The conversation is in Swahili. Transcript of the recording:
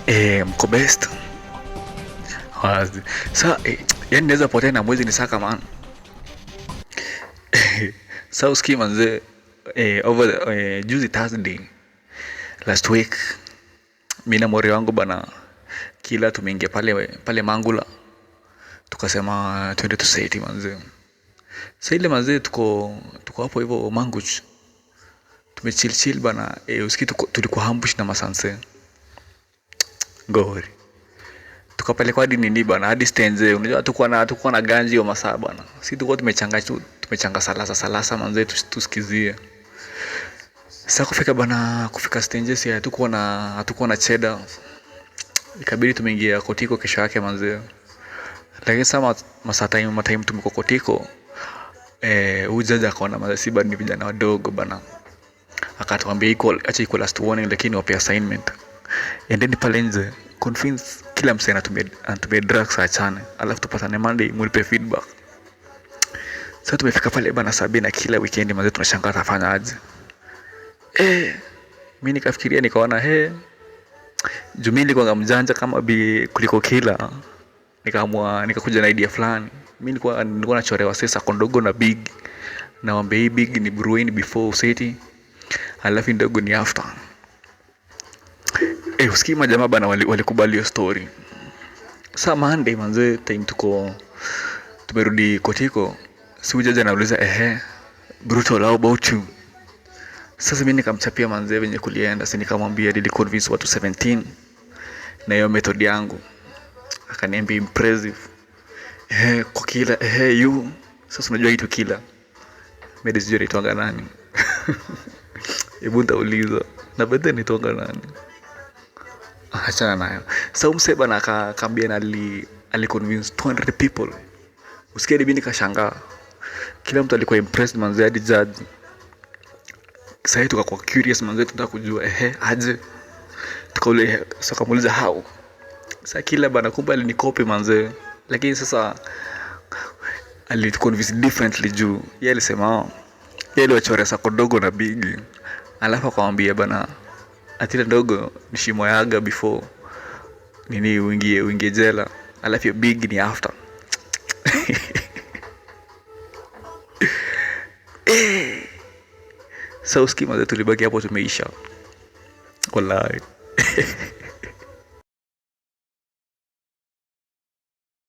Mko best. Wazi. Sa yani naweza potea na mwezi ni saka man. Sa usikii manze, over the, juzi Thursday last week mi na mori wangu bana kila tumeingia pale pale Mangula, tukasema twende tuseti manze. Sa ile manze tuko hapo hivyo Manguch, tumechill chill bana, usikii tulikuwa ambush na masanse ngori, tukapelekwa hadi nini bana, hadi stenze. Unajua hatukuwa na ganji hiyo masaa bana, si tulikuwa tumechanga tu, tumechanga salasa salasa manze, tusikizie. Sasa kufika bana, kufika stenje, si hatukuwa na cheda, ikabidi tumeingia kotiko kesho yake manze. Lakini sasa masaa time matime tumekuwa kotiko, huyu jaji akaona manze si bado ni vijana wadogo bana, akatuambia iko acha iko last warning, lakini wape assignment, endeni pale nje, convince kila msee anatumia drugs aachane, alafu tupatane Monday mnipe feedback. Sasa tumefika pale bana sabini na kila weekend manze tunashangaa tafanya aje. Mi nikafikiria nikaona he, juu mi nilikuwa mjanja kama bi kuliko kila, nikaamua nikakuja na idea fulani. Mi nilikuwa nachorewa sasa ndogo na big, nawaambia hii big ni brewing before useti, alafu ndogo ni after. Usikii majamaa bana walikubali hiyo story. Sa Monday manze, time tuko tumerudi kotiko, si huyu jaji anauliza, "Ehe, Brutal, how about you?" Sasa mi nikamchapia manze venye kulienda, si nikamwambia nili convince watu 17 na hiyo method yangu. Akaniambia impressive. Ehe, kwa kila ehe you. Sasa unajua itu kila mimi sijui anaitwanga nani. Hebu nitauliza. Na bedhe anaitwanga nani? Achana nayo. Sasa msee bana akaambia na ali convince 200 people. Usikie mimi nikashangaa. Kila mtu alikuwa impressed manze, hadi judge. Sasa tukakuwa curious manze, tunataka kujua ehe aje. Tukaule sasa kamuuliza how. Sasa kila bana kumbe alinikopi manze. Lakini sasa alituconvince differently juu yeye alisema yeye aliwachorea sako ndogo na big, alafu akamwambia bana atile ndogo ni shimo ya haga before nini uingie jela, alafu hiyo big ni after. Sasa usikii manze, tulibaki hapo tumeisha wallahi.